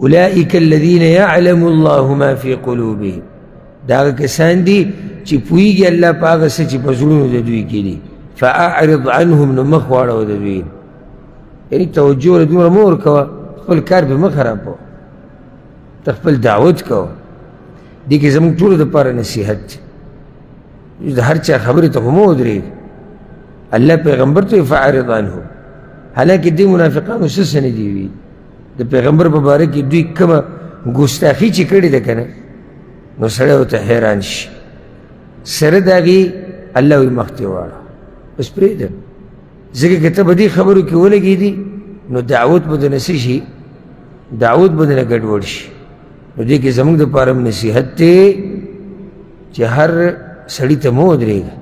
اولئک الذین یعلم الله ما فی قلوبهم، دا هغه کسان دي چې پوهېږي الله په هغه څه چې په زړونو د دوی کې دي. فاعرض عنهم، نو مخ واړوه د دوی، یعنې توجه له دومره مه ورکوه، خپل کار پرې مه خرابوه، ته خپل دعوت کوه. دې کې زموږ ټولو دپاره نصیحت دی، د هر چا خبرې ته خو مه ودرېږه. الله پیغمبر ته فاعرض عنهم، حالانکه دې منافقانو څه څه نه دي ویلي. د پیغمبر په باره کې دوی کومه ګستاخي چې کړې ده که نه، نو سړی ورته حیران شي. سره د هغې الله وایي مخ ترې واړوه، بس پرېږده، ځکه که ته په دې خبرو کې ولګېدي نو دعوت به درنه څه شي، دعوت به درنه ګډوډ شي. نو دې کې زموږ دپاره هم نصیحت دی چې هر سړي ته مه ودرېږه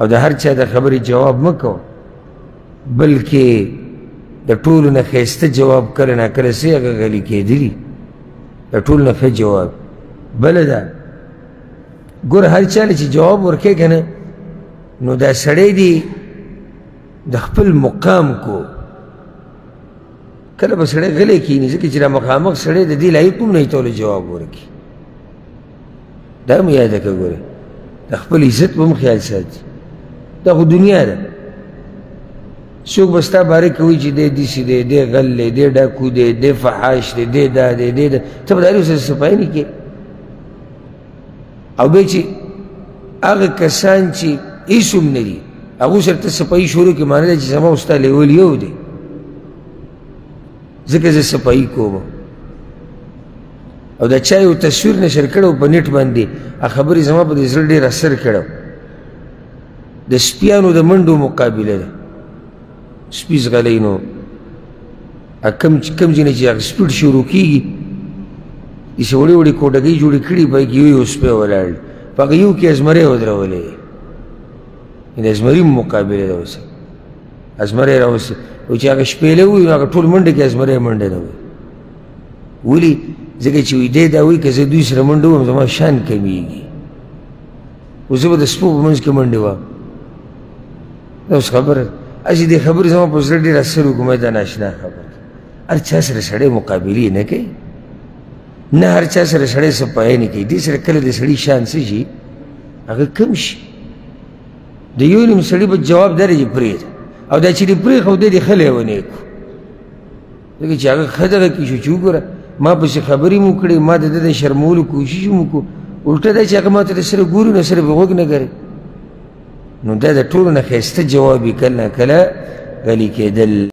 او د هر چا د خبرې جواب مه کوه، بلکې د ټولو نه ښایسته جواب کله ناکله څه هغه غلي کېدلي، د ټولو نه ښه جواب. بله ده ګوره هر چا له چې جواب ورکوې که نه، نو دا سړی دی د خپل مقام کو. کله به سړی غلی کښېني، ځکه چې دا مخامخ سړی د دې لایق هم نه وي ته ورله جواب ورکړي. دا هم یاده کړه، ګوره د خپل عزت به هم خیال ساتي. دا خو دنیا ده، څوک به ستا باره کې وایي چې دی داسې دی، دی غل دی، دی ډاکو دی، دی فحاش دی، دی دا دی، دی دا، ته به د هرې سره صفایي نه کوې. او بیا چې هغه کسان چې هېڅ هم نه دي هغو سره ته صفایي شروع کړې، معنی دا چې زما او ستا لیول یو دی، ځکه زه صفایي کوم. او دا چا یو تصویر نشر کړی په نېټ باندې، هغه خبرې زما په دې زړه ډېر اثر کړی. د سپیانو د منډو مقابله ده، سپي ځغلوي، نو کم ځای نه چې هغه سپیډ شروع کېږي، داسې وړې وړې کوټګۍ جوړې کړي، په هغې کې یو یو سپی ولاړ دی، په هغه یو کې زمری ودرولی، د زمري مقابله ده. اوس زمری راوستی، او چې هغه شپېلی وي نو هغه ټول منډه کې زمری منډه نه وي. ولې؟ ځکه چې وایي دی دا وایي که زه دوی سره منډه وهم زما شان کمېږي، خو زه به د سپو په منځ کې منډې وهم. دا اوس خبره هسې دې خبرې زما په زړه ډېر اثر وکړو، ما دا ناشنا خبره ده. هر چا سره سړی مقابلې نه کوي، نه هر چا سره سړی صفایي نه کوي. دې سره کله د سړي شان څه شي، هغه کم شي. د یو نیم سړي به جواب درې چې پرېږده، او دا چې دې پرېښودی دې ښه لېونی کړو، ځکه چې هغه ښه دغه کې شو چې وګوره ما پسې خبرې مو کړې، ما د ده د شرمولو کوشش مو وکړو، الټه دا چې هغه ما ته سره ګوري نو سره پرې غوږ نه ګري. نو دا د ټولو نه ښایسته جواب یې کله ناکله غلي کېدل.